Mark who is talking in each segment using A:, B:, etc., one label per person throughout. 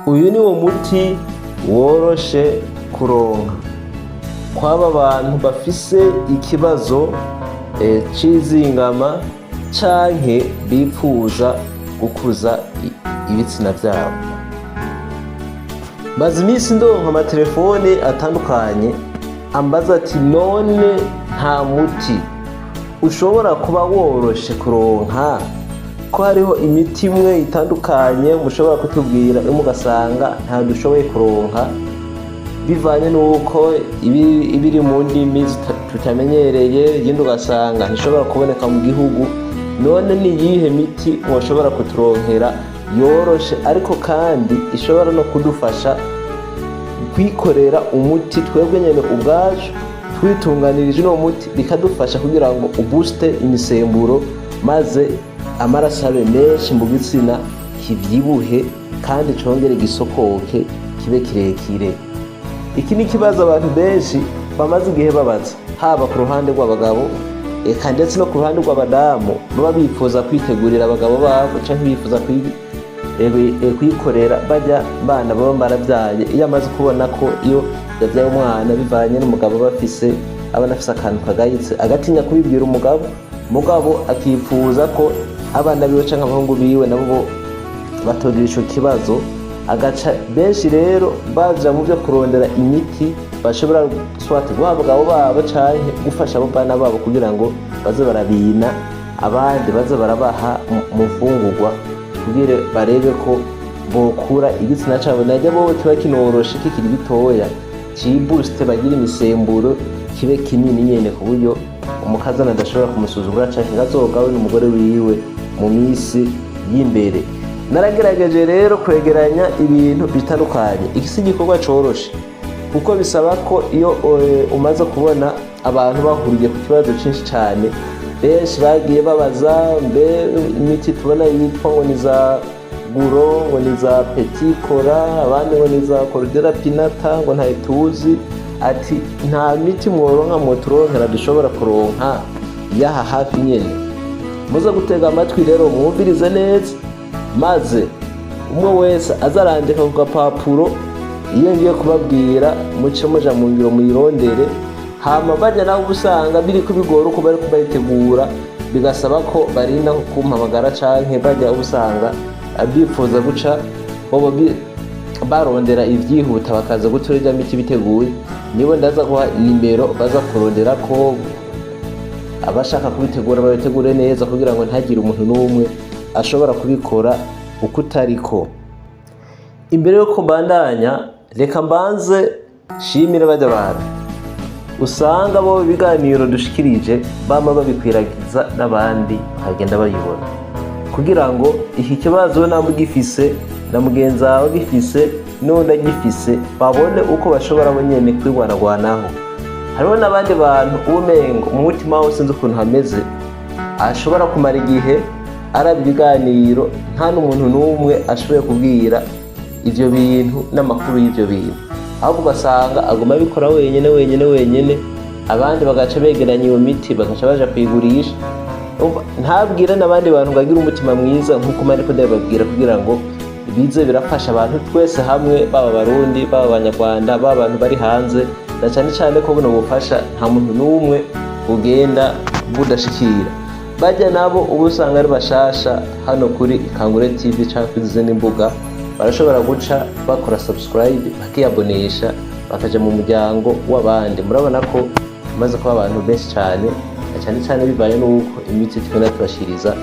A: Uyu ni wo muti woroshe kuronka kw'aba bantu bafise ikibazo c'izingama canke bipfuza gukuza ibitsina vyabo. Maze iminsi ndonka amatelefone atandukanye ambaza ati: "None nta muti ushobora kuba woroshe kuronka, ko hariho imiti imwe itandukanye mushobora kutubwira, imwe ugasanga nta dushoboye kuronka bivanye n'uko iba iri mu ndimi tutamenyereye, iyindi ugasanga ntishobora kuboneka mu gihugu. None ni iyihe miti mwoshobora kuturonkera yoroshe, ariko kandi ishobora no kudufasha kwikorera umuti twebwe nyene ubwacu twitunganirije uno muti, bikadufasha kugira ngo ubooste imisemburo, maze amaraso abe menshi mu gitsina, kivyibuhe kandi congere gisokoke, kibe kirekire?" Iki ni ikibazo abantu benshi bamaze igihe babaza, haba ku ruhande rw'abagabo, eka ndetse no ku ruhande rw'abadamu baba bifuza kwitegurira abagabo babo canke bifuza kwikorera bajya bana baba barabyaye. Iyo amaze kubona ko iyo yabyaye umwana, bivanye n'umugabo aba afise, aba anafise akantu kagayitse, agatinya kubibwira umugabo, mugabo akifuza ko abana biwe canke abahungu biwe nabo bo batogira ico kibazo, agaca benshi rero baja mu byo kurondera imiti bashobora soit guha abagabo babo canke gufasha abo bana babo kugira ngo baze barabina, abandi baze barabaha mu mfungurwa, kugira barebe ko bokura igitsina cabo najya bo kiba kinoroshe kikiri gitoya, cibooste, bagira imisemburo, kibe kinini nyene, ku buryo umukazana adashobora kumusuzugura canke ngo azogawe n'umugore wiwe mu misi y'imbere. Naragerageje rero kwegeranya ibintu bitandukanye. Iki si igikorwa coroshe, kuko bisaba ko iyo umaze kubona abantu bahuriye ku kibazo cyinshi cyane, benshi bagiye babaza: mbe imiti tubona yitwa ngo ni za guro, ngo ni za petit cola, abandi ngo ni za Cordera pinnata, ngo ntayo tuzi, ati nta miti mworonka, mwoturonkera dushobora kuronka yaha hafi nyene? Muze gutega amatwi rero, mwumvirize neza, maze umwe wese azarandika ku gapapuro iyo ngiye kubabwira, muce muja mu ngiro muyirondere. Hama bajya nawe usanga biri kubigora uko bari kubayitegura, bigasaba ko barinda kumpamagara, canke bajya usanga bifuza guca bobo barondera ivyihuta, bakaza gutora irya miti biteguye. Nibo ndaza guha nimero baza kurondera ko abashaka kubitegura, babitegure neza, kugira ngo ntagire umuntu n'umwe ashobora kubikora uko utariko. Imbere yuko mbandanya, reka mbanze shimire bajya abantu usanga bo ibiganiro dushikirije bama babikwiragiza n'abandi bakagenda babibona, kugira ngo iki kibazo namba ugifise na mugenzi wawe agifise n'undi agifise, babone uko bashobora bo nyene kwirwanagwanaho. Hariho n'abandi bantu uba umengo mu mutima wawe sinzi ukuntu hameze, ashobora kumara igihe araba ibiganiro, nta n'umuntu n'umwe ashoboye kubwira ivyo bintu n'amakuru y'ivyo bintu, ahubwo ugasanga aguma abikora wenyene wenyene wenyene, abandi bagaca begeranya iyo miti, bagaca baja kuyigurisha. Umva, ntabwire n'abandi bantu ngo agire umutima mwiza nk'uko mariko ndabibabwira, kugira ngo bize birafasha abantu twese hamwe, baba Abarundi, baba Abanyarwanda, baba abantu bari hanze, na cyane cyane ko buno bufasha nta muntu n'umwe bugenda budashikira. Bajya nabo uba usanga ari bashasha hano kuri Ikangure TV cyangwa kuri izindi mbuga, barashobora guca bakora subscribe, bakiyabonesha, bakaja mu muryango w'abandi. Murabona ko tumaze kuba abantu benshi cyane, na cyane cyane bivanye n'uko imiti tugenda tubashiriza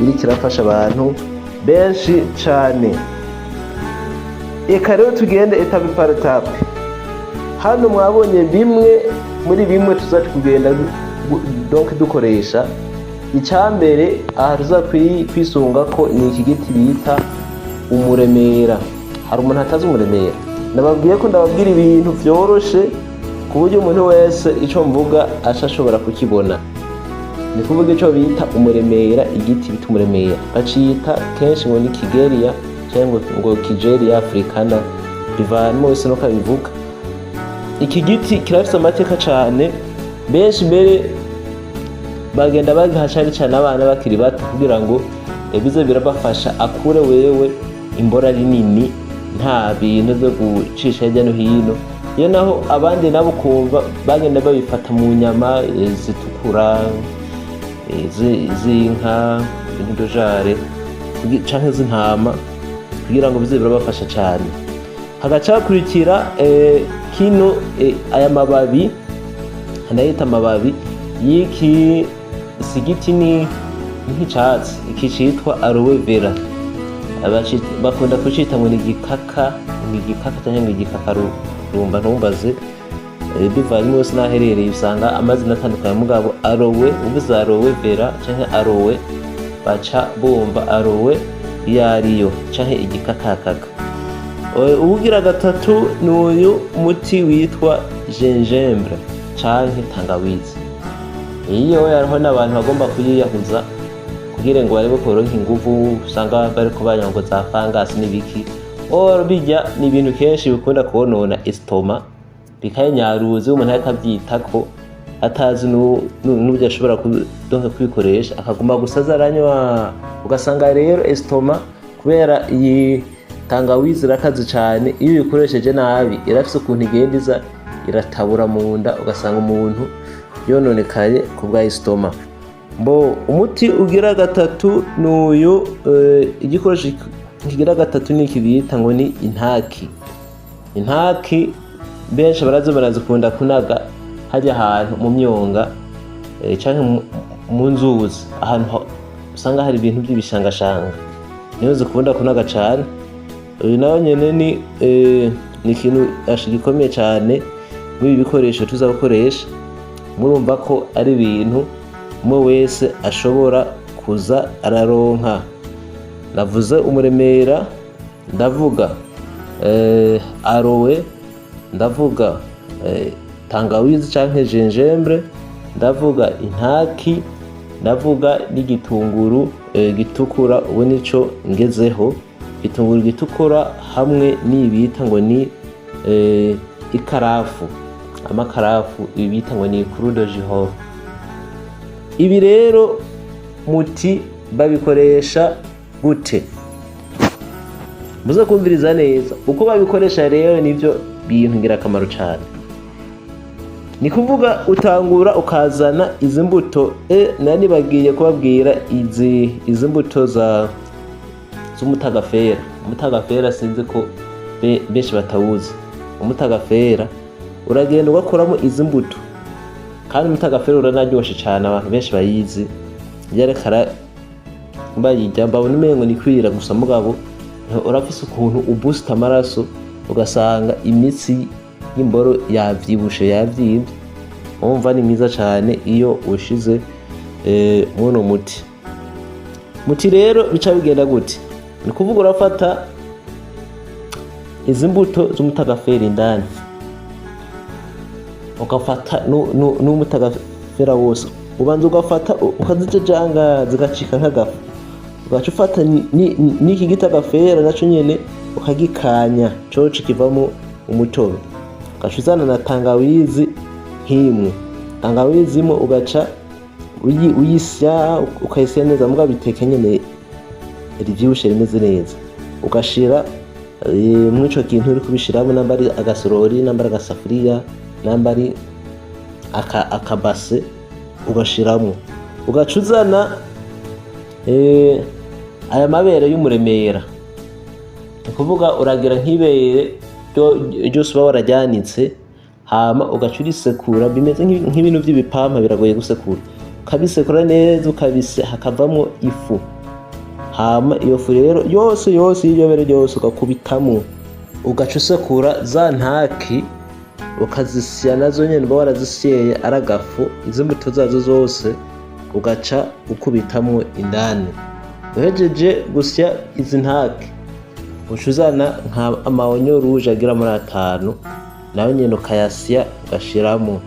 A: iriko irafasha abantu benshi cyane. Reka rero tugende étape par étape. Hano mwabonye bimwe muri bimwe tuza kugenda donc dukoresha. Icyambere aha tuza kwisunga ko ni iki giti bita umuremera. Hari umuntu atazi umuremera? Nababwiye ko ndababwira ibintu vyoroshe, ku buryo umuntu wese ico mvuga aca ashobora kukibona. Ni kuvuga ico bita umuremera, igiti bita umuremera bacita kenshi ngo ni kigeria cyangwa ngo Kigelia africana, bivana wese nuko abivuga. Iki giti kirafise amateka cane. Benshi mbere bagenda bagiha cane cane abana bakiri bato, kugira ngo bize birabafasha akure wewe imbora rinini. Nta bintu byo gucisha hirya no hino. Iyo naho abandi nabo ukumva bagenda babifata mu nyama zitukura, z'inka, ibintu dojare canke z'intama, kugira ngo bize birabafasha cane. Hagaca hakurikira kino, aya mababi ndayita amababi y'iki, si igiti, ni nk'icatsi iki citwa aloe vera. Bakunda kucita ngo ni igikaka, ni igikaka canke ngo igikakarumba, ntumbaze. Bivanye wese n'aherereye usanga amazina atandukanye, mugabo aloe, uvuze aloe vera canke aloe, baca bumva aloe iyo ariyo canke igikakakaka. Uwugira gatatu ni uyu muti witwa gingembre canke tangawizi. Iyo hariho n'abantu bagomba kuyiyahuza kugira ngo barebe ko boronka inguvu, usanga bariko banywa ngo za fangasi n'ibiki. Or bijya ni ibintu kenshi bikunda konona estomac, bikayinyaruza. Iyo umuntu ariko avyitako atazi n'uburyo ashobora donc kubikoresha, akaguma gusa aza aranywa, ugasanga rero estomac, kubera iyi tangawizi irakaze cane, iyo uyikoresheje nabi irafise ukuntu igenda iza iratabura mu nda, ugasanga umuntu yononekaye ku bwa estomac. Mbo umuti ugira gatatu ni uyu, igikoresho kigira gatatu ni iki bita ngo ni intaki. Intaki benshi barazi, barazikunda kunaga hajya ahantu mu myonga, canke mu nzuzi, ahantu usanga hari ibintu by'ibishangashanga, niho zikunda kunaga cane. Uyu nawe nyene ni ikintu gikomeye cane muri ibi bikoresho tuza gukoresha. Murumva ko ari ibintu umwe wese ashobora kuza araronka. Navuze umuremera, ndavuga aloe, ndavuga tangawizi canke gingembre, ndavuga intaki, ndavuga n'igitunguru gitukura. Ubu nico ngezeho, igitunguru gitukura hamwe n'iyi bita ngo ni ikarafu, amakarafu, ibi bita ngo ni clou de girofle. Ibi rero muti babikoresha gute? Muze kumviriza neza uko babikoresha. Rero nivyo bintu ngirakamaro cane. Ni kuvuga utangura ukazana izi mbuto. Nari bagiye kubabwira izi mbuto za z'umutagafera. Umutagafera sinzi ko benshi batawuzi. Umutagafera uragenda ugakuramo izi mbuto, kandi umutagafera uranaryoshe cane. Abantu benshi bayizi yerekana bayirya mbabona umengo ni kwirira gusa, mugabo urafise ukuntu ubusta amaraso, ugasanga imitsi y'imboro yavyibushe, yavyimvye. Wumva ni mwiza cane iyo ushize muno muti. Muti rero bica bigenda gute? Ni kuvuga urafata izi mbuto z'umutagafera indani, ugafata n'umutagafera wose, ubanza ugafata ukazijejanga zigacika nk'agafu, ugaca ufata n'iki gitagafera naco nyene ukagikanya, coco kivamo umutobe, ugaca uzana na tangawizi nk'imwe, tangawizi imwe, ugaca uyisya, ukayisya neza, mugabo biteke nyene rivyibushe rimeze neza, ugashira mw'ico kintu uri kubishiramo, namba ari agasorori, namba ari agasafuriya, namba ari akabase, ugashiramwo, ugaca uzana aya mabere y'umuremera. Ni ukuvuga uragira nk'ibere ryose uba wararyanitse, hama ugaca urisekura, bimeze nk'ibintu vy'ibipampa, biragoye gusekura, ukabisekura neza, ukabisya hakavamwo ifu. Hama iyo fu rero yose yose y'iryo bere ryose ugakubitamwo, ugaca usekura za ntaki, ukazisya nazo nyene uba warazisyeye ari agafu, izi mbuto zazo zose ugaca ukubitamwo indani. Uhejeje gusya izi ntaki, uca uzana nka ama oignons rouges agera muri 5, nayo nyene ukayasya ugashiramwo.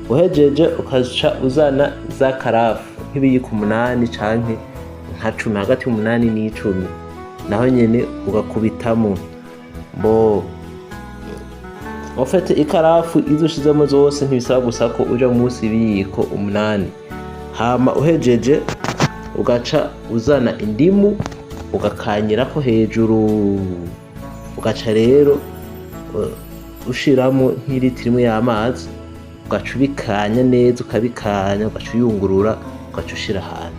A: Uhejeje ukaca uzana za karafu nk'ibiyiko 8 canke nka 10, hagati y'8 n'10, naho nyene ugakubitamo. Bo ufite ikarafu izo ushizemo zose, ntibisaba gusa ko uja munsi y'ibiyiko 8. Hama uhejeje ugaca uzana indimu ugakanyirako hejuru. Ugaca rero ushiramo nk'iritiro imwe y'amazi, ugaca ubikanya neza, ukabikanya, ugaca uyungurura, ugaca ushira ahantu.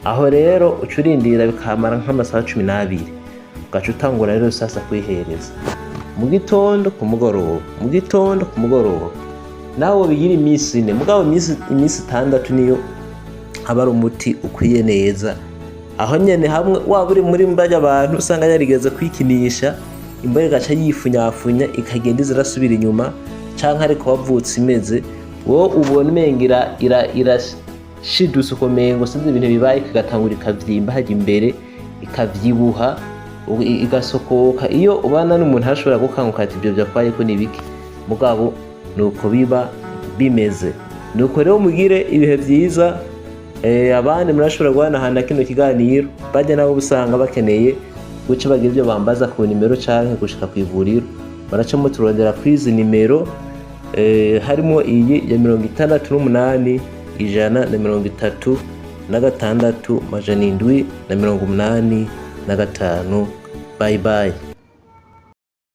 A: Aho rero uca urindira bikamara nk'amasaha 12, ugaca utangura rero sasa kwihereza mu gitondo, ku mugoroba, mu gitondo, ku mugoroba. Nawe bigira iminsi 4, mugabo iminsi 6 niyo aba ari umuti ukwiye neza. Aho nyene hamwe waba uri muri mbarya abantu usanga yarigeze kwikinisha, imbwa igaca yifunyafunya, ikagenda iza irasubira inyuma, canke ariko wavutse imeze, wowe ubona umenga irashidutse, ukomengo sinzi ibintu bibaye, igatangura ikavyimba hajya imbere, ikavyibuha, igasokoka. Iyo ubana n'umuntu ashobora gukanguka ati: "Ibyo vyakwaye ko nibiki?" Mugabo nuko biba bimeze. Nuko rero mugire ibihe vyiza. Abandi murashobora guhanahana kino kiganiro, bajya nabo usanga bakeneye guca bagira ibyo bambaza ku nimero canke gushika ku ivuriro, baraca muturondera kuri izi nimero, harimo iyi ya 68 136 785. Bye bye.